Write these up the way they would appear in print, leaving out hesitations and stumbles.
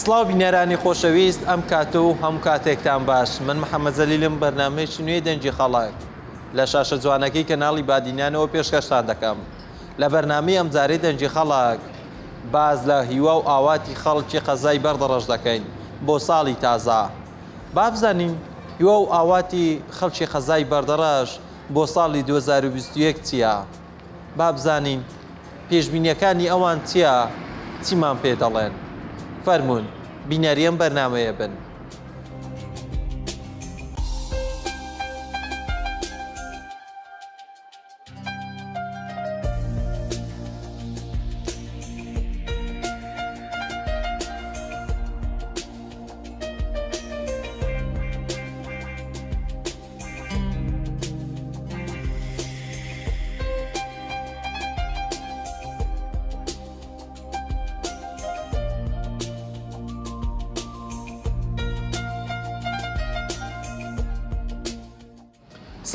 سڵاو بینەرانی خۆشەویست ئەم کاتە و هەموو کاتێکتان باش من محەممەد زەلیلم بەرنمەیەکی نوێی دەنگی خەڵک لە شاشە جوانەکەی کەناڵی بادینانەوە پێشکەشتان دەکەم لە بەرنامەی ئەمجارەی دەنگی خەڵک باس لە هیوا و ئاواتی خەڵکی قەزای بەردەڕەش دەکەین بۆ ساڵی تازە با بزانین هیوا و ئاواتی خەڵکی قەزای بەردەڕەش بۆ ساڵی 2021 چییە؟ با بزانین پێشبینیەکانی ئەوان چیە چیمان پێ دەڵێن فەرموون بینەری ئەم بەرنامەیە بن.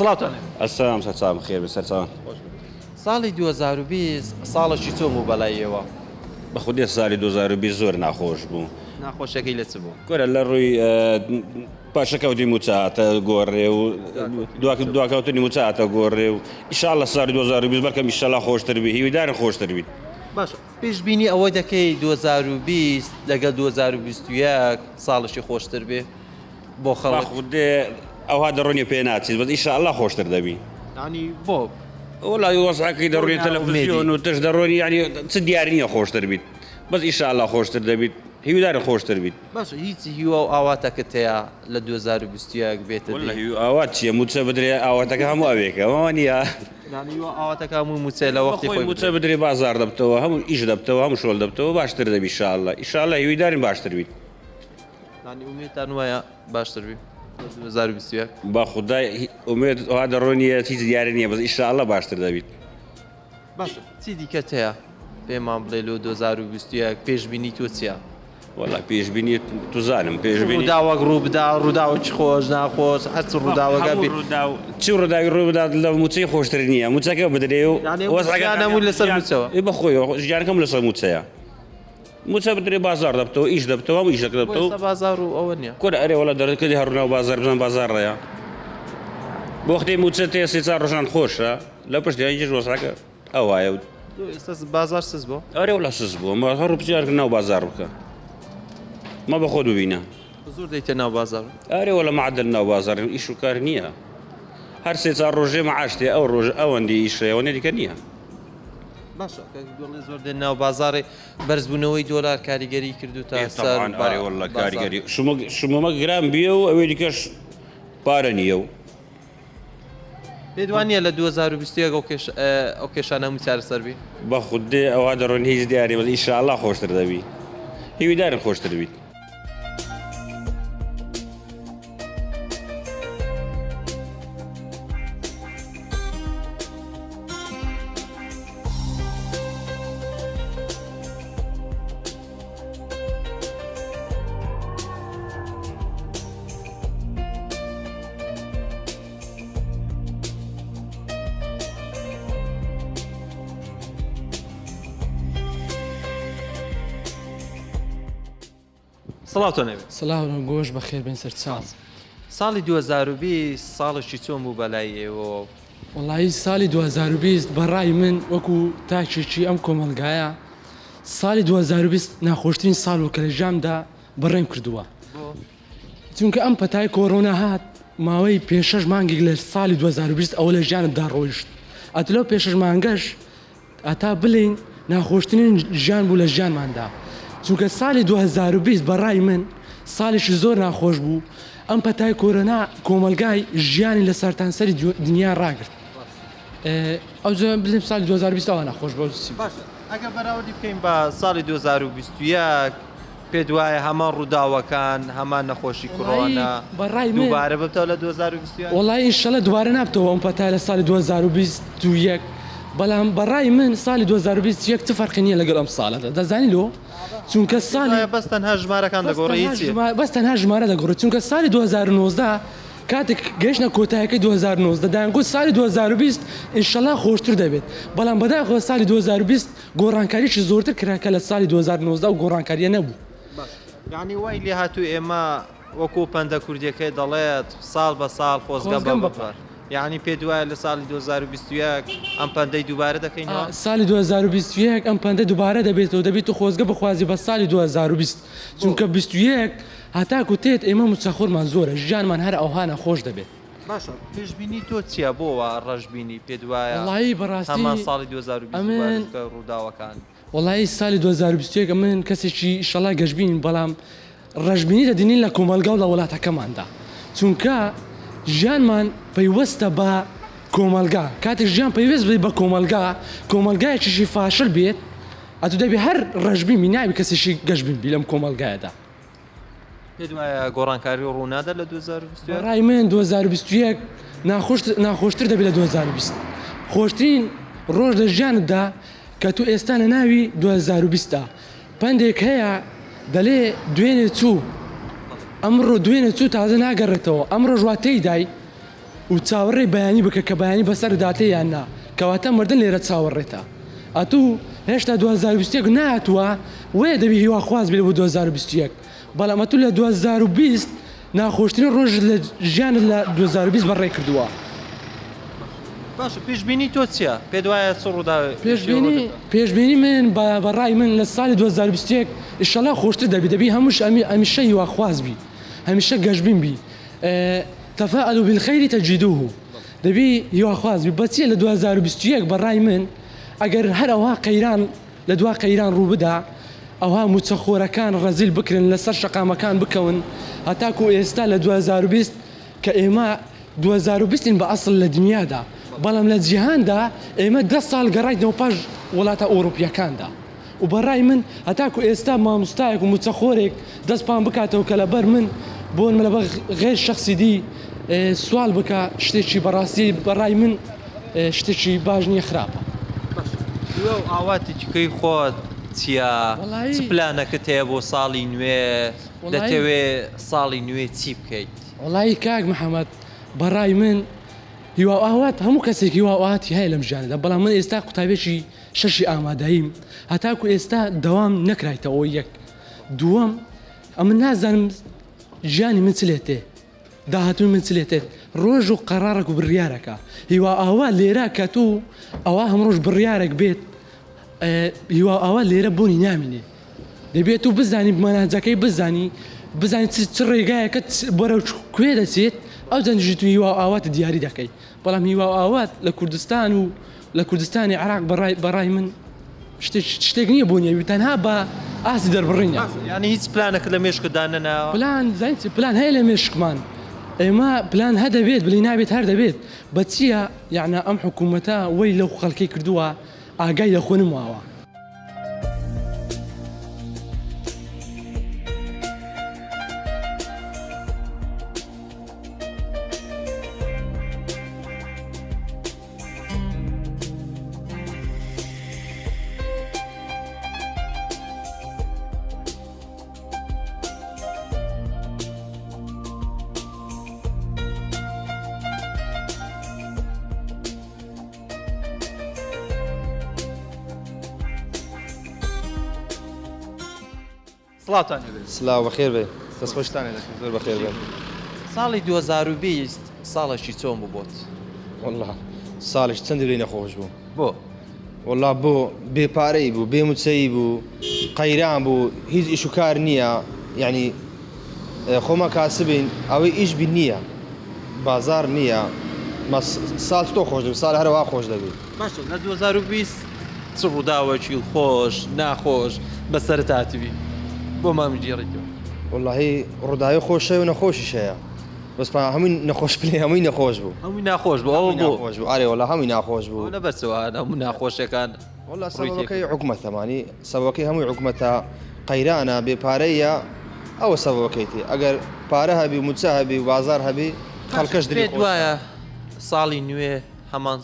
سڵاوتان لێ ئەسلام سەرچاوم خێر بێ سەرچاوان ساڵی 2020 ساڵێکی چۆن بوو بەلای ئێوە؟ بە خودێ ساڵی 2020 زۆر ناخۆش بوو. ناخۆشیەکەی لە چ بوو؟ کورە لە ڕووی پاشەکەوتی مووچە هاتە گۆڕێ و دواکەوتنی مووچە هاتە گۆڕێ و ئیشاڵە ساڵی 2020 بەڵکەم ئیشەڵا خۆشتر بی هیویدارن خۆشتر بیت. باشە پێشبینی ئەوە دەکەی 2020 لەگەڵ 2021 ساڵێکی خۆشتر بێ بۆ خەڵک؟ خودێ ئەوها دەڕۆنی پێ ناچیت بەس ئیشاڵا خۆشتر دەبی. یانی بۆ؟ وەڵای وەزعەکەی دەڕۆنی تەلەفزیۆن و تش دەڕۆنی یانی چ دیار نییە خۆشتر بیت بەس ئیشاڵا خۆشتر دەبیت هیویدارن خۆشتر بیت. باشە هیچ هیوا و ئاواتەکت هەیە لە 2021 بێتە دی؟ واللە هیوا ئاوات چیە موچە بدرێ ئاواتەکە هەموو ئەوێکە ئەوە نیە. یانی هیوا ئاواتەکە هەموو موچەیە لە وەختی خۆی موچە بدرێ بازاڕ دەبتەوە هەموو ئیش دەبتەوە هەموو شۆل دەبتەوە باشتر دەبی ئیشاڵڵا ئیشاڵڵا هیویدارین باشتر بیت. یانی ئومێدتان وایە باشتر بی لە 2021؟ بەخودای ئومێد وا دەڕۆ نیە هیچ دیاری نیە بەس ئیشاڵڵا باشتر دەبیت. باشە چی دیکەت هەیە پێمان بڵێ لۆ 2021 پێشبینی تۆ چییە؟ وەڵا پێشبینی توزانم پێشبینی ڕووداوەک ڕوو بدا ڕووداوەکی خۆش ناخۆش هەرچ ڕووداوەکە بێ ڕووداو چی ڕووداوی ڕوو بدات لە مووچەی خۆشتر نییە مووچەکە بدرێ و یانی ژیان هەموو لەسەر مووچەوە ئێ بەخۆی ژیانەکەم لەسەر مووچەیە مووچە بدرێ بازاڕ دەبتەوە ئیش دەبتەوە هەموو ئیشەکە دەبتەوە ئێستا بازاڕ و ئەوە نییە کورە ئەرێ وەڵا دەرەکەی هەر ناو بازاڕ بزان بازاڕەیە بۆ وەختێ مووچە تێ سێ چوار ڕۆژان خۆشە لە پشت یان جێژ وەزعەکە ئەوایە و ئێستا بازاڕ سست بووە؟ ئەرێ وەڵا سست بووە ما هەر پرسیار ناو بازاڕ بکە ما بە خۆت ببینە زۆر دەیتە ناو بازاڕ ئەرێ وەڵا معدل ناو بازاڕ ئیش و کار نییە هەر سێ چوار ڕۆژێ معاش تێ ئەو ڕۆژ ئەوەندی ئیش هەیە ئەوەندی دیکە نییە باشە کاک دۆڵێ زۆر دێن ناو بازاڕێ بەرزبوونەوەی دۆلار کاریگەری کردوتە سەر طبعا ئەرێ وەڵا کاریگەری شمەمە گران بیە و ئەوێ دیکەش پارە نییە و پێت وا نییە لە 2021 ئەو کێش ئەو کێشانە هەمووی چارەسەر بی؟ بە خودێ ئەوها دەڕۆن هیچ دیارە بەس ئیشاڵڵا خۆشتر دەبی هیویدارم خۆشتر بیت. سڵاوتان لێبێ. سڵاو گۆش بەخێر بێن سەرچاو. ساڵی 2020 ساڵێکی چۆن بوو بەلای ئێوەوە؟ وەڵایی ساڵی 2020 بەڕای من وەکو تاکێکی ئەم کۆمەڵگایە ساڵی 2020 ناخۆشترین ساڵ بوو کە لە ژیانمدا بەڕێم کردووە چونکە ئەم پەتای کۆرۆنا هات ماوەی پێ شەش مانگێک لە ساڵی 2020 ئەوە لە ژیانتدا ڕۆیشت ئەتو لەو پێ شەش مانگەش هەتا بلێین ناخۆشترین ژیان بوو لە ژیانماندا چونکە سالی 2020 بەڕای من ساڵێکی زۆر ناخۆش بوو ئەم پەتای کۆرۆنا کۆمەلگای ژیانی لە سەرتانسەری دنیا ڕاگرت ئەو بلێم سالی 2020 ئەوە ناخۆش بوو باشە ئەگەر بەراوردی بکەین بە ساڵی 2021 پێت وایە هەمان ڕووداوەکان هەمان نەخۆشی کۆرۆنا دووبارە ببتەوە لە 2021؟ وەڵایی ئینشەڵا دووبارە نابتەوە ئەم پەتایە لە ساڵی 2021 بەڵام بەڕای من ساڵی 2021 چ فەرقی نییە لەگەڵ ئەم ساڵەدا دەزانی لۆ چونکە ساڵی بەس تەنها ژمارەکان دەگۆڕێ هیچ بەس تەنها ژمارە دەگۆڕێت چونکە ساڵی 2019 کاتێک گەیشتە کۆتایەکەی 2019 دەیانگوت ساڵی 2020 ئینشەڵا خۆشتر دەبێت بەڵام بەداخەوە ساڵی 2020 گۆڕانکاریی زۆرتر کرا کە لە ساڵی 2019 ئەو گۆڕانکارییە نەبوو. یانی وای لێهاتوو ئێمە وەکو پەندە کوردیەکەی دەڵێت ساڵ بە ساڵ خۆزگە بە بەفر. یانی پێت وایە لە ساڵی 2021 ئەم پەندەی دووبارە دەکەینەوە؟ ساڵی 2021 ئەم پەندە دووبارە دەبێتەوە، دەبێت تۆ خۆزگە بخوازی بە ساڵی 2020 چونکە 21 هەتاکو تێت ئێمە موچەخۆرمان زۆرە ژیانمان هەر ئەوها ناخۆش دەبێت. باشە پێشبینی تۆ چیە بۆ وا ڕەشبینی پێت وایە وەڵایی بەڕاستی هەمان ساڵی 2020 دووبارە ئەمن بکە ڕووداوەکان؟ وەڵایی سالی 2021 ئەمن کەسێکی ئیشەڵا گەشبینیم بەڵام ڕەشبینی دەدینین لە کۆمەڵگا و لە وڵاتەکەماندا چونکە ژیانمان پەیوەستە بە کۆمەڵگا کاتێک ژیان پەیوەست بێت بە کۆمەڵگا کۆمەڵگایەکیشی فاشل بێت ئەتو دەبێ هەر ڕەشبین بی نابی کەسێکی گەشبین بی لەم کۆمەڵگایەدا. پێت وایە گۆڕانکاری ڕوونادات لە 2021؟ بە ڕای من 2021 ناخۆشتر دەبێت لە 2020. خۆشترین ڕۆژ لە ژیانتدا کە تۆ ئێستا لە ناوی 2020 دا. پەندێک هەیە دەلێ دوێنێ چوو ئەمڕۆ دوێنێ چوو تازە ناگەڕێتەوە ئەمڕۆش وا تێیدای و چاوەڕێی بەیانی بکە کە بەیانی بەسەرتدا تێ یان نا کەواتە مردن لێرە چاوەڕێتە ئەتوو هێشتا 2021 نەهاتووە وەیە دەبی هیواخواز بی بۆ 2021 بەڵام ئەتوو لە 2020 ناخۆشترین ڕۆژت لە ژیانت لە 2020 بەڕێ کردووە. باشە پێشبینی تۆ چیە؟ پێت وایە چ ڕووداوێ پێشبینی پێشبینی من بە بە ڕای من لە ساڵی 2021 ئیشەڵا خۆشتر دەبی دەبی هەمووش ئەمی هەمیشە هیواخواز بی هەمیشە گەشبین بی تفاءلوا بالخیر تجدوه دەبی هیواخواز بی بەچیە لە 2021 بە ڕای من ئەگەر هەر ئەوها قەیران لە دوا قەیران ڕووبدا ئەوها موچەخۆرەکان ڕەزیل بکرن لەسەر شەقامەکان بکەون هەتاکو ئێستا لە 2020 کە ئێمە 2020 ین بە ئەسڵ لە دنیادا بەڵام لە جیهاندا ئێمە دە ساڵ گەڕاینەوە پاش وڵاتە ئەوروپیەکاندا و بە ڕای من هەتاکو ئێستا ماموستایەک و موچەخۆرێک دەست پان بکاتەوە کە لەبەر من بۆ نمونە لەبەر غێر شەخسی دی سوال بکا شتێکی بەڕاستی بە ڕای من شتێکی باش نییە خراپە. باشە هیوا و ئاواتی کەی خۆت چییە؟ چ پلانەکت هەیە بۆ ساڵی نوێ؟ دەتەوێ ساڵی نوێ چی بکەیت؟ وەڵایی کاک محەمەد بە ڕای من هیوا و ئاوات هەموو کەسێک هیوا و ئاواتی هەیە لەم ژیانەدا بەڵام من ئێستا قوتابیەکی شەشی ئامادەییم هەتاکو ئێستا دەوام نەکرایتەوە یەک دووەم ئەمن نازانم ژیانی من چ لێ تێ داهاتووی من چ لێ تێت ڕۆژ و قەرارێک و بڕیارەکە هیوا ئاوا لێرە کە تۆ ئەوا هەم ڕۆژ بڕیارێک بێت هیوا ئاوا لێرە بۆنی نامینێ دەبێت و بزانی مەنهەجەکەی بزانی بزانی چ ڕێگایەکە بەرەو کوێ دەچێت ئەو جەنجی تو هیوا ئاوات دیاری دەکەی بەڵام هیوا ئاوات لە کوردستان و لە کوردستانی عێراق بەڕای بەڕای من شتێک شتێک نییە بۆ نیە تەنها بە ئاستی دەربڕینە. یانی هیچ پلانەکت لە مێشکت دانەناوە؟ پلان زانی چی پلان هەیە لە مێشکمان ئێمە پلان هە دەبێت بلی نابێت هەر دەبێت بە چییە یەعنی ئەم حکوومەتە وەی لەو خەڵکەی کردووە ئاگای لە خۆ نماوە. سڵاوتان لێبێت. سلاو بەخێر بێی دەست خۆشتان لێ دەکەم زۆر بەخێر بێن. ساڵی 2020 ساڵێکی چۆن بوو بۆت؟ وەڵا ساڵێکی چەندی لێ نەخۆش بوو. بۆ؟ وەڵا بۆ بێ پارەی بوو بێ موچەیی بوو قەیران بوو هیچ ئیش و کار نییە یعنی خۆمان کاسبین ئەوەی ئیش بی نییە بازار نییە ساڵ تۆ خۆش دەبی ساڵ هەروا خۆش دەبی. باشە لە 2020 چ ڕووداوێکی خۆش ناخۆش بەسەرت هاتبی بۆمان بگێڕیتەوە؟ وەڵاهی ڕووداوی خۆش هەیە و نەخۆشیش هەیە بەس پا هەمووی نەخۆش پلێ هەمووی نەخۆش بوو هەمووی ناخۆش بوو ئەوە بۆ ناخۆش بوو ئارێ وەڵا هەمووی ناخۆش بوو لەبەر چ هەموو ناخۆشیەکان وەڵا سەبەبەکەی حکومەتە مانی سەبەبەکەی هەمووی حکومەتە قەیرانە بێ پارەیە ئەوە سەبەبەکەیتی ئەگەر پارە هەبی و موچە هەبی و بازار هەبی خەڵکەش دلی پێت وایە ساڵی نوێ هەمان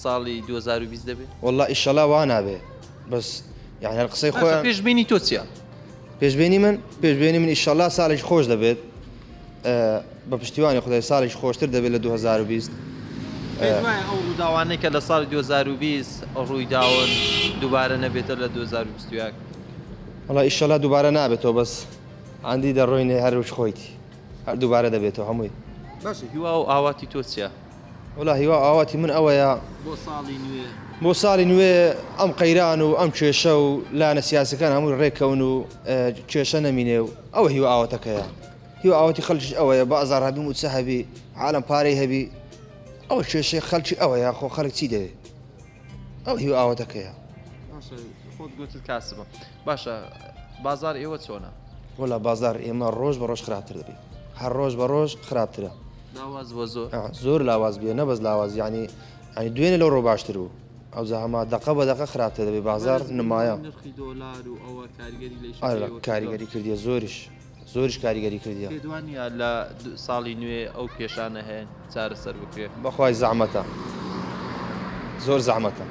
ساڵی 2020 دەبێ؟ وەڵا ئیشەڵا وا نابێ بەس یعنی هەر قسەی خۆیان. پێشبینی تۆ چییە؟ پێشبینی من پێشبینی من ئیشەڵا ساڵێکی خۆش دەبێت بە پشتیوانی خدای ساڵێکی خۆشتر دەبێت لە 2020. پێت وایە ئەو ڕووداوانەی کە لە ساڵی 2020 ڕوویداون دووبارە نەبێتە لە 2021؟ وەڵا ئیشەڵا دووبارە نابێتەوە بەس ئەندی دەڕۆینێ هەر وش خۆیتی هەر دووبارە دەبێتەوە هەمووی. باشە هیوا و ئاواتی تۆ چیە؟ وەڵا هیوا و ئاواتی من ئەوەیە. بۆ ساڵی نوێ. بۆ ساڵی نوێ ئەم قەیران و ئەم کێشە و لایەنە سیاسەکان هەمووی ڕێککەون و کێشە نەمینێ و ئەوە هیوا ئاواتەکەیە. هیوا ئاواتی خەڵکیش ئەوەیە بازاڕ هەبی مووچە هەبی عالەم پارەی هەبی ئەوە کێشەی خەڵکی ئەوەیە خۆ خەڵک چی دەوێ. ئەو هیوا ئاواتەکەیە. باشە خۆت گوتت کاسبم باشە بازار ئێوە چۆنە؟ وەلا بازار ئێمە ڕۆژ بە ڕۆژ خراپتر دەبی هەر ڕۆژ بە ڕۆژ خراپترە. لاواز بووە زۆر؟ زۆر لاواز بیە نەبەس لاواز یعنی یعنی دوێنێ لەو ڕۆ باشتر بوو ئەوجا هەما دەقە بە دەقە خراپتر دەبی بازار نمایە. نرخی دۆلار و ئەوە کاریگەری لە ئیشەکەی ئێوە کردووە؟ کاریگەری کردیە زۆریش زۆریش کاریگەری کردیە. پێت وا نییە لە ساڵی نوێ ئەو کێشانە هەیە چارەسەر بکرێ؟ بەخوای زەحمەتە زۆر زەحمەتە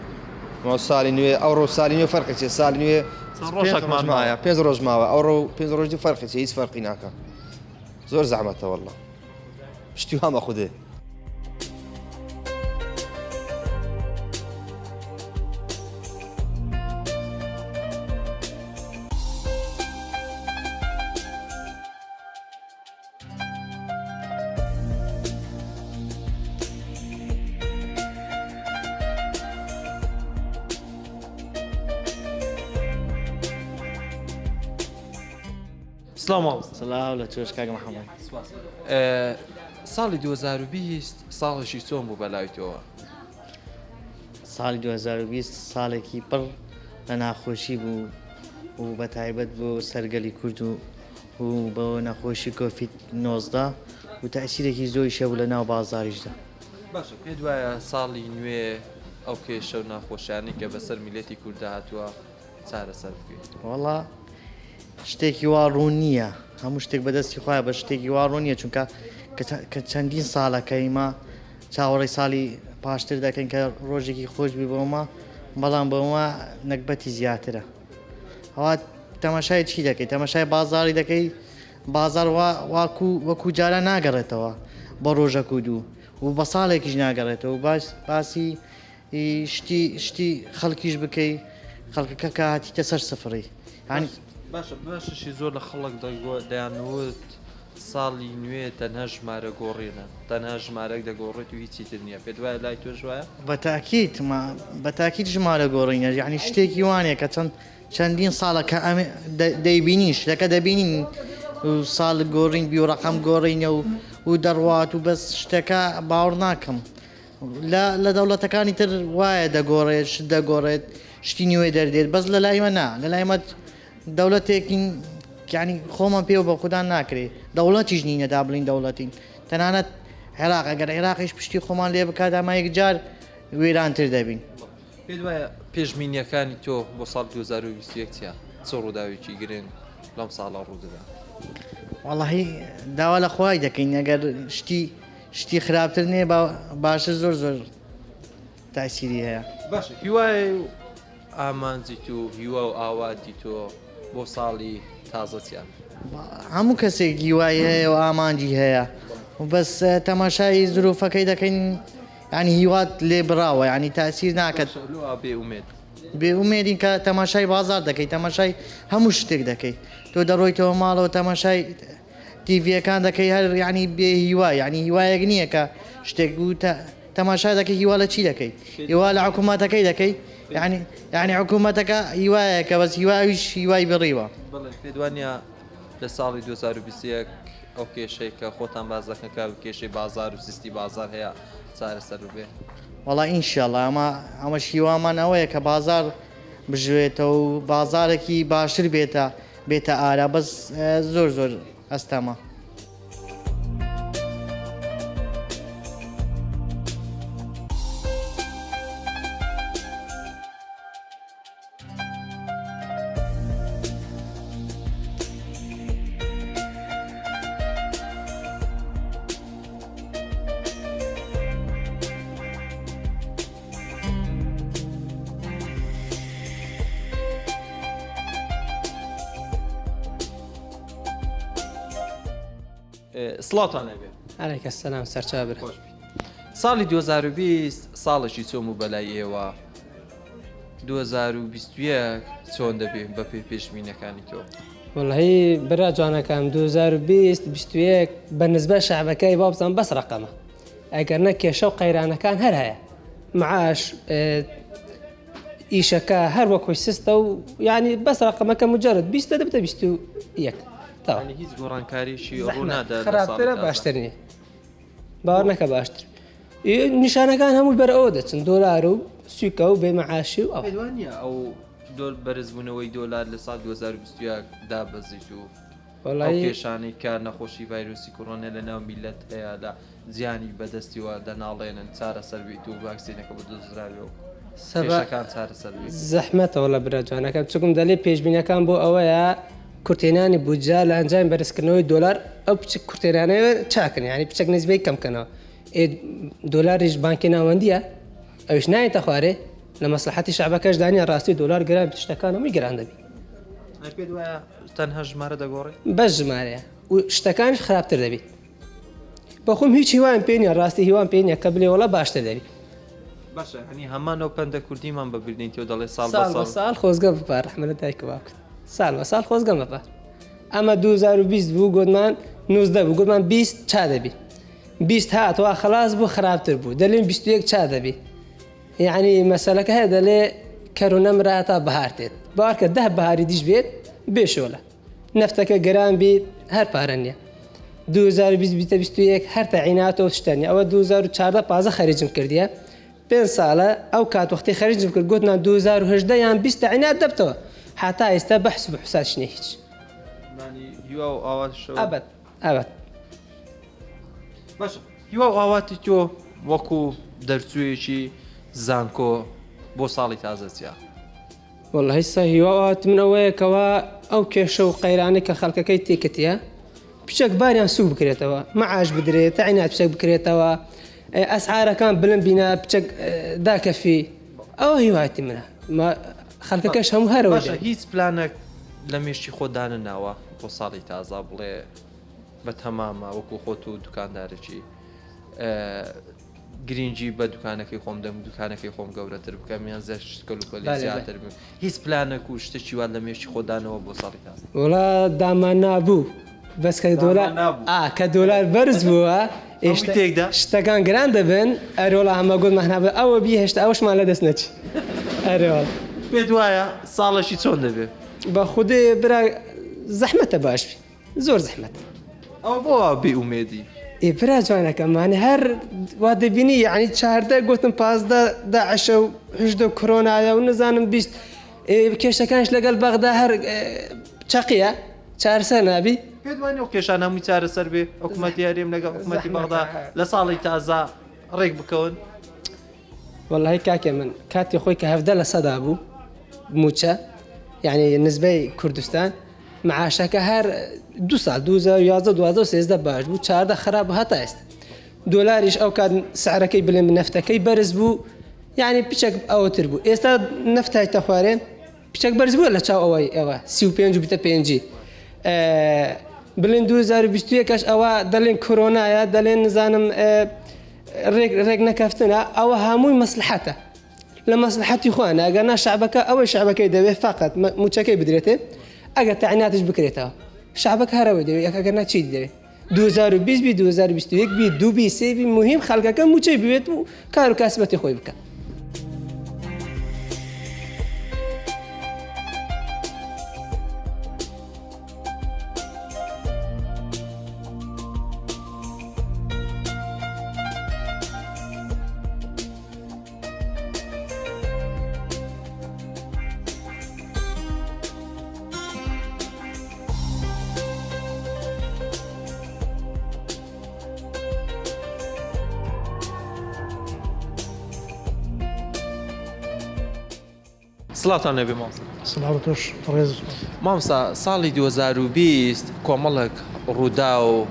مە ساڵی نوێ ئەوڕۆ ساڵی نوێ فەرقی چیە ساڵی نوێ چەند ڕۆژێکمان مایە پێنج ڕۆژ ماوە ئەوڕۆ پێنج ڕۆژ دی فەرقی چیە هیچ فەرقی ناکە زۆر زەحمەتە واللە شتی وامە خودێ. سڵاو مامۆستا. سڵاو لە تۆش کاک محەممەد. سپاس. ساڵی 2020 ساڵێکی چۆن بوو بەلای تۆوە؟ ساڵی 2020 ساڵێکی پڕ لە ناخۆشی بوو و بە تایبەت بۆ سەر گەلی کورد و و بۆ نەخۆشی کۆفید 19 و تەئسیرێکی زۆریش هەبوو لە ناو بازاریشدا. باشە پێت وایە ساڵی نوێ ئەو کێشە و ناخۆشیانەی کە بەسەر میللەتی کورددا هاتووە چارەسەر بکرێت؟ وەڵا شتێکی وا ڕوون نییە هەموو شتێک بەدەستی خۆیان بە شتێکی وا ڕوون نییە چونکە کە چەندین ساڵە کە ئیمە چاوەڕێی ساڵی پاشتر دەکەین کە ڕۆژێکی خۆش بی بۆمە بەڵام بۆمە نەگبەتی زیاترە ئەوە تەماشای چی دەکەی تەماشای بازاری دەکەی بازار واکو وەکو جارە ناگەڕێتەوە بە ڕۆژەک و دوو و بە ساڵێکیش ناگەڕێتەوە باس باسی شتی شتی خەڵکیش بکەی خەڵکەکە کە هاتیتە سەر سفڕی یانی. باشە باششی زۆر لە خەڵک دەیانوت ساڵی نوێ تەنها ژمارە گۆڕینە تەنها ژمارەک دەگۆڕێت و هیچی تر نییە پێت وایە لای تۆش وایە؟ بە تاکید بە تاکید ژمارە گۆڕینە یعنی شتێکی وانە کە چەند چەندین ساڵە کە ئەم دەیبینین شتەکە دەبینین و ساڵ گۆڕین بی و ڕقم گۆڕینە و و دەڕوات و بەس شتەکە باوەڕ ناکەم لە لە دەوڵەتەکانی تر وایە دەگۆڕێت شت دەگۆڕێت شتی نوێ دەردێت بەس لە لای مە نا لە لای مە دەوڵەتێکین یانی خۆمان پێوە بە خودان ناکرێ دەوڵەتیش نینە دا بڵین دەوڵەتین تەنانەت عێراق ئەگەر عێراقیش پشتی خۆمان لێ بکات ئەمە یەکجار وێرانتر دەبین. پێت وایە پێشبینییەکانی تۆ بۆ ساڵی 2021 چییە؟ چ ڕووداوێکی گرنگ لەم ساڵە ڕوودەدا؟ وەڵاهی داوا لە خوای دەکەین ئەگەر شتی شتی خراپتر نییە باشە زۆر زۆر تاسیری هەیە. باشە هیوای و ئامانجی تو هیوا و ئاواتی تۆ بۆ ساڵی تازە چیە؟ هەموو کەسێک هیوای هەیە و ئامانجی هەیە بەس تەماشای زروفەکەی دەکەین ینی هیوات لێ بڕاوە ینی تاسیر ناکات بێ ئومێد بێ ئومێدین کە تەماشای بازار دەکەی تەماشای هەموو شتێک دەکەی تۆ دەڕۆیتەوە ماڵەوە تەماشای تیڤیەکان دەکەی هەر یانی بێ هیوا یانی هیوایەک نییە کە شتێک بوو تەماشا دەکەی هیوا لە چی دەکەی هیوا لە حکوومەتەکەی دەکەی یعنی یعنی حکوومەتەکە هیوایەکە بەس هیواویش هیوای بڕیوە. بەڵێ پێت وانە لە ساڵی 2021 ئەو کێشەی کە خۆتان باس دەکەن کە کێشەی بازار و سیستی بازار هەیە چارەسەر ببێ؟ وەڵا ئینشەڵا ئەمە ئەمەش هیوامان ئەوەیە کە بازار بژوێتەوە و بازارێکی باشتر بێتە بێتە ئارا بەس زۆر زۆر ئەستەمە. سڵاوتان لێبێ. عەلەیکە سەلام سەرچاو برا. خۆش بی. ساڵی 2020 ساڵێکی چۆن بوو بەلای ئێوە؟ 2021 چۆن دەبێ بە پێی پێشبینەکانی تۆ؟ وەڵی برا جوانەکەم 2020 21 بە نسبە شەعبەکەی وابزانم بەس ڕەقەمە ئەگەر نە کێشە و قەیرانەکان هەر هەیە معاش ئیشەکە هەر وەک خۆی سستە و یعنی بەس ڕقەمەکە مجرد 20 دەبێتە 21 تەواو یعنی هیچ گۆڕانکاریی ڕوو نادا لە ساڵی خراپترە تازە. باشتر نییە باوەڕ نەکە باشتر نیشانەکان هەمووی بەر ئەوە دەچن دۆلار و سوکە و بێ مەعاشی و ئەوە. پێت وا نییە ئەو دۆل بەرزبوونەوەی دۆلار لە ساڵ 2021 دابەزیت و ئەو وەڵایی کێشانەی کە نەخۆشی ڤایرۆسی کۆرۆنا لە ناو میللەت هەیە لە زیانی بەدەستیوە دەناڵێنن چارەسەر بیت و ڤاکسینەکە بدۆزراوێ و سەبا کێشەکان چارەسەر بیت. زەحمەتە وەڵا برا جوانەکەم چونکم دەلێ پێشبینەکان بۆ ئەوەیە کورتهێنانی بودجە لە ئەنجامی بەرزکردنەوەی دۆلار ئەو پچک کورتهێنانەوە چاکن یعنی پچەک نسبەی کەم کەنەوە ئێ دۆلاریش بانکی ناوەندیە ئەویش نایەتە خوارێ لە مەسلحەتی شەعبەکەش دانیە ڕاستی دۆلار گران بیت شتەکان هەمووی گران دەبی. ئەی پێت وایە تەنها ژمارە دەگۆڕێ؟ بەس ژمارەیە و شتەکانیش خراپتر دەبی. بەخۆم هیچ هیوایم پێ نیە ڕاستی هیوام پێ نیە کە بلێ وەڵا باشتر دەبی. باشە یانی هەمان ئەو پەندە کوردیمان بە بیر دێنیتەوە دەڵێ ساڵ بە ساڵ بە ساڵ. ساڵ خۆزگە بپار ڕەحمە لە دایک و باوکت ساڵ بە ساڵ خۆزگەم بپار ئەمە 2020 بوو گۆتمان 19 بوو گۆتمان 20 چا دەبی 20 هات وا خەلاس بوو خراپتر بوو دەلێن 21 چا دەبی یعنی مەسەلەکە هەیە دەلێ کەر و نەمرە هەتا بەهار تێت باوەڕکە دە بەهاری دیش بێت بێ شۆلە نەفتەکە گران بیت هەر پارە نییە 2020 بیتە 21 هەر تەعیناتە و شتە نیە ئەوە 2014 پازە خەریجم کردیە پێنج ساڵە ئەو کات وەختی خەریجم کرد گوتمان 2018 یان 20 تەعینات دەبتەوە هەتا ئێستا بەحس و بحوساتش نیە هیچ مانی هیوا و ئاواتشەوە ئەبەد ئەبەد باشە هیوا و ئاواتی تۆ وەکو دەرچوویەکی زانکۆ بۆ ساڵی تازە چیە؟ وەڵا هیسا هیوا و ئاواتی من ئەوەیە کەوا ئەو کێشە و قەیرانەی کە خەڵکەکەی تێکەتیە پچەک باریان سوک بکرێتەوە مەعاش بدرێت تەعینات پچەک بکرێتەوە ئەسعارەکان بلند بینا پچەک داکەفی ئەوە هیواتی منە ما خەڵکەکەش هەموو هەرەوە باشە هیچ پلانێک لە مێشکی خۆت دانەناوە بۆ ساڵی تازە بڵێ بە تەمامە وەکو خۆت و دوکاندارێکی گرینگی بە دوکانەکەی خۆم دەم دوکانەکەی خۆم گەورەتر بکەم یان زیاتر شت کەلوپەلی بەلێ بەلێ. زیاتر بم هیچ پلانێک و شتێکی وات لە مێشکی خۆت دانەوە بۆ ساڵی تازە؟ وەڵا دامان نابوو بەس کە دۆلار دامان نابوو. ئا کە دۆلار بەرز بووە هەمووی تێکدا؟ شتەکان گران دەبن ئەرێ وەڵا هەمە گوتمان هەبێ ئەوە بی هێشتا ئەوەشمان لەدەست نەچی ئەرێ وەڵا. پێت وایە ساڵێکی چۆن دەبێ؟ بە خودێ برا زەحمەتە باش بی. زۆر زەحمەتە. ئەوە بۆ وا بێ ئومێدی؟ ئێ برا جوانەکەم مانی هەر وا دەبینی یعنی 14 گوتم 15 داعشە و 18 کۆرۆنایە و نزانم 20 کێشەکانش لەگەڵ بەغدا هەر چەقیە چارەسەر نابی. پێت وانیە ئەو کێشانە هەمووی چارەسەر بێ حکومەتی هەرێم لەگەڵ حکومەتی بەغدا لە ساڵی تازە ڕێک بکەون؟ وەڵی کاکێ من کاتی خۆی کە 17 لە سەدا بوو موچە یعنی نسبەی کوردستان معاشەکە هەر دوو ساڵ 2011 12 13 باش بوو 14 خراپ بوو هەتا ئێستا دۆلاریش ئەو کات سعرەکەی بلێن نەفتەکەی بەرز بوو یعنی پچەک ئەوتر بوو ئێستا نەفت هایتە خوارێ پچەک بەرز بووە لە چاو ئەوەی ئەوە 35 و بیتە پێنجی بلێن 2021 کەش ئەوە دەلێن کۆرۆنایە دەلێن نزانم ڕێک ڕێک نەکەفتنە ئەوە هەمووی مەسلحەتە لە مەسلحەتی خۆیانە ئەگەر نا شەعبەکە ئەوەی شەعبەکەی دەوێت فقط موچەکەی بدرێتێ ئەگەر تەعیناتیش بکرێتەوە شەعبەکە هەر ئەوەی دەوێت ئەگەر نا چی دەوێت 2020 بی 2021 بی دوو بی سێ بی مهم خەڵکەکە موچەی بوێت و کار و کاسبەتی خۆی بکە. سڵاوتان لێبێ مامۆستا. سڵاو لە تۆش ڕێز. مامۆستا ساڵی 2020 کۆمەڵێک ڕووداو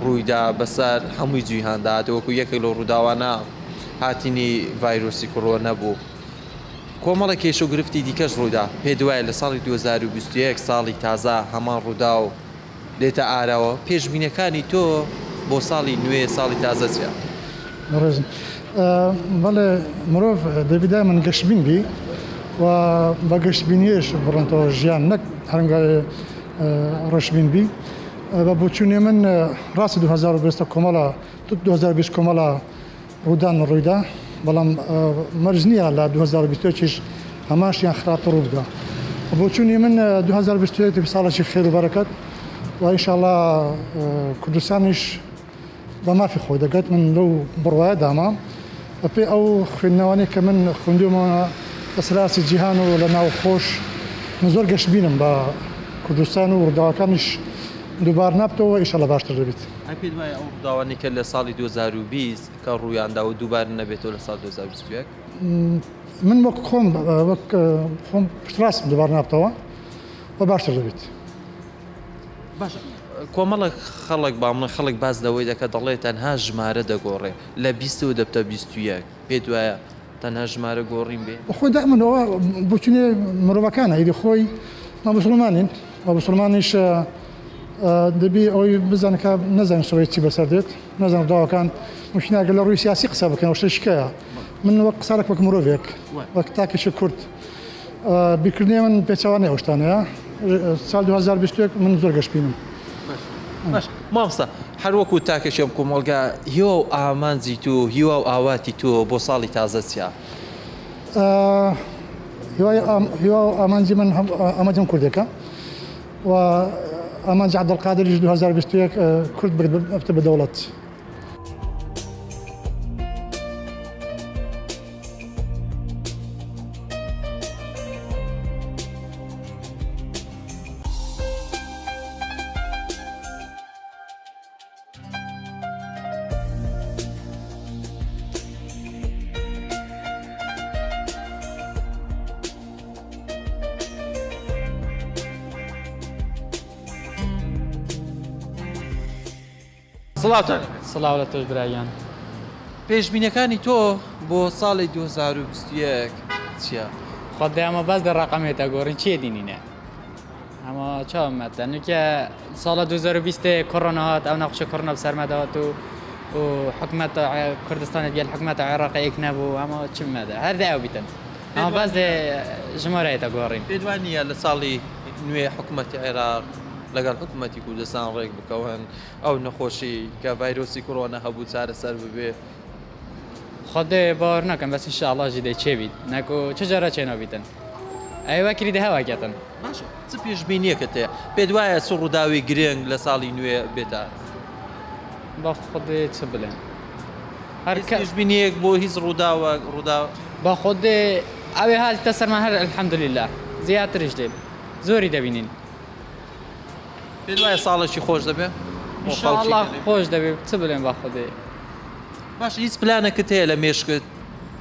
ڕوویدا بەسەر هەمووی جیهاندا هات وەکو یەکێک لەو ڕووداوانە هاتنی ڤایرۆسی کۆرۆنا بوو کۆمەڵێک کێشە و گرفتی دیکەش ڕوویدا پێت وایە لە ساڵی 2021 ساڵی تازە هەمان ڕووداو دێتە ئاراوە پێشبینەکانی تۆ بۆ ساڵی نوێ ساڵی تازە چیە؟ بەڕێزم بەڵێ مرۆڤ دەبی دایمەن گەشبین بی. و بە گەشبینیش بڕنتەوە ژیان نەک هەرنگاوێ ڕەشبین بی. بە بۆچوونی من ڕاستە 2020 کۆمەڵە 2020 کۆمەڵە ڕوودان ڕوویدا، بەڵام مەرج نییە لە 2021 یش هەمان شت یان خراپتر ڕووبدا. بە بۆچوونی من 2021 دەبێت ساڵێکی خێر و بەرەکەت و ئینشاڵڵا کوردستانیش بە مافی خۆی دەگات، من لەو بڕوایەدامە بەپێی ئەو خوێندنەوانەی کە من خوێندوومە لەسەر ئاستی جیهان و لە ناوخۆش من زۆر گەشبینم بە کوردستان و ڕووداوەکانیش دووبار نابتەوە ئیشەڵا باشتر دەبیت. ئەی پێت وایە ئەو ڕووداوانەی کە لە ساڵی 2020 کە ڕوویاندا و دووبارە نەبێتەوە لە ساڵ 2021؟ من وەک خۆم وەک خۆم پشتڕاستم دووبارە نابتەوە و باشتر دەبیت. باشە کۆمەڵێک خەڵک با بڵێن خەڵک باس لەوەی دەکات دەڵێ تەنها ژمارە دەگۆڕێ لە بیستەوە دەبتە 21 پێت وایە تەنها ژمارە گۆڕین بێ؟ خۆی دائما ئەوە بۆچونی مرۆڤەکانە ئیدی خۆی ما مسلمانین و مسلمانیش دەبی ئەوەی بزانن کە نەزانین سبەی چی بەسەر دێت نەزانین ڕووداوەکان ممکنە ئەگەر لە ڕووی سیاسی قسە بکەن ئەو شتێکەیە من وەک قسەرێک وەک مرۆڤێک وەک تاکێکی کورد بیرکردنەوەی من پێچەوانەی ئەو شتانەیە ساڵ 2021 من زۆر گەشبینم. باش مامۆستا هەر وەکو تاکێکی ئەم کۆمەڵگا هیوا و ئامانجی تۆ هیوا و ئاواتی تۆ بۆ ساڵی تازە چیە؟ هیوای هیوا و ئامانجی من ئامانجم کوردێکە و ئامانجی عەبدولقادریش 2021 کورد ببێتە بە دەوڵەت. سڵاوتان لێبێت. سڵاو لە تۆش برا گیان. پێشبینەکانی تۆ بۆ ساڵی 2021 چیە؟ خودێ ئەمە بەس دە ڕەقەمێتە گۆڕین چیە دینینە ئەمە چاومەتە نوکە ساڵە 2020 کۆرۆنا هات ئەو نەخۆشە کۆرۆنا بەسەرمە دەهات و و حکومەت کوردستانت گەل حکومەت عێراق یەک نەبوو ئەمە چ مەدە هەر دە ئەو بیتن ئەمە بەس دە ژمارەیەتە گۆڕین. پێت وا نییە لە ساڵی نوێ حکومەتی عێراق لەگەڵ حکومەتی کوردستان ڕێک بکەون ئەو نەخۆشی کە ڤایرۆسی کۆرۆنا هەبوو چارەسەر ببێ؟ خودێ باوەر ناکەم بەس ان شاء الله ژی دەی چێ بیت نەکو چ جارە چێ نابیتن ئەی وەکری دە هەوا گەتن. باشە چ پێشبینیەکت هەیە؟ پێت وایە چ ڕووداوی گرنگ لە ساڵی نوێ بێتە ئاست؟ بە خودێ چ بلێم هەر هیچ پێشبینیەک بۆ هیچ ڕووداوەک ڕووداو؟ بە خودێ ئەوێ هاتیتە سەرمان هەر الحمدللە زیاتریش دێ زۆری دەبینین. پێت وایە ساڵێکی خۆش دەبێ؟ ان شاء اللە خۆش دەبێ چ بلێم بە خودێ. باشە هیچ پلانەکت هەیە لە مێشکت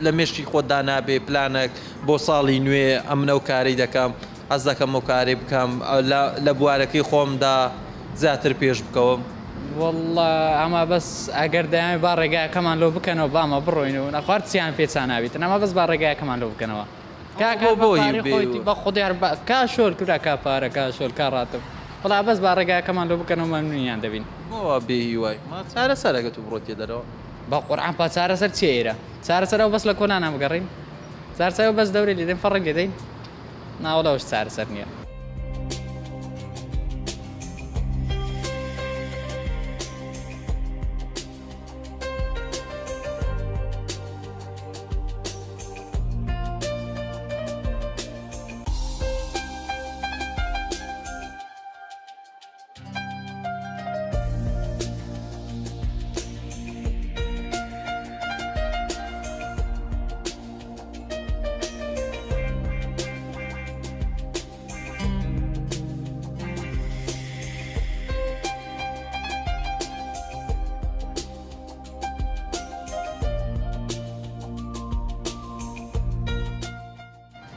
لە مێشکی خۆت دانابێ پلانەک بۆ ساڵی نوێ ئەمن ئەو کارەی دەکەم حەز دەکەم ئەو کارەی بکەم لە بوارەکەی خۆمدا زیاتر پێش بکەوم؟ وەڵا ئەمە بەس ئەگەر دەیانەوێ با ڕێگایەکەمان لۆ بکەنەوە با ئەمە بڕۆین و نەخوارد چیان پێ چا نابیتن ئەمە بەس با ڕێگایەکەمان لۆ بکەنەوە. کاکە بۆ بە پارەی خۆیتی بە خودی هەر کا شۆل کورە کا پارە کا شۆل کا ڕاتب وەڵا بەس با ڕێگاکەمان لۆ بکەنەوە مەمنونیان دەبین. بۆ وا بێ هیوای ما چارەسەرە گە تو بڕۆیتە دەرەوە. بە قورعان پا چارەسەر چیە ئێرە چارەسەر ئەو بەس لە کۆلانا بگەڕێین چارەسەر ئەو بەس دەورێ لێدەین فەڕێک لێدەین ناوەڵا ئەوش چارەسەر نیە.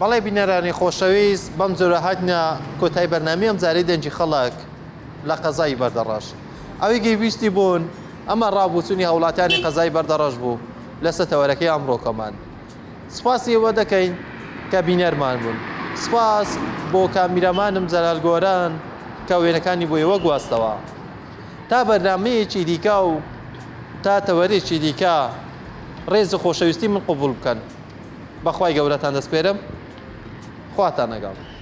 بەڵێ بینەرانی خۆشەویست بەم جۆرە هاتینە کۆتای بەرنامەی ئەمجارەی دەنگی خەڵک لە قەزای بەردەڕەش ئەوەی گەیویستی بوون ئەمە ڕابوچونی هاوڵاتیانی قەزای بەردەڕەش بوو لەسەر تەوەرەکەی ئەمڕۆکەمان سپاسی ئێوە دەکەین کە بینەرمان بوون. سپاس بۆ کامیرامانم جەلال گۆران کە وێنەکانی بۆ ئێوە گواستەوە. تا بەرنامەیەکی دیکە و تا تەوەرێکی دیکە ڕێز و خۆشەویستی من قبوڵ بکەن. بە خوای گەورەتان دەسپێرم. خواتان لەگەڵ.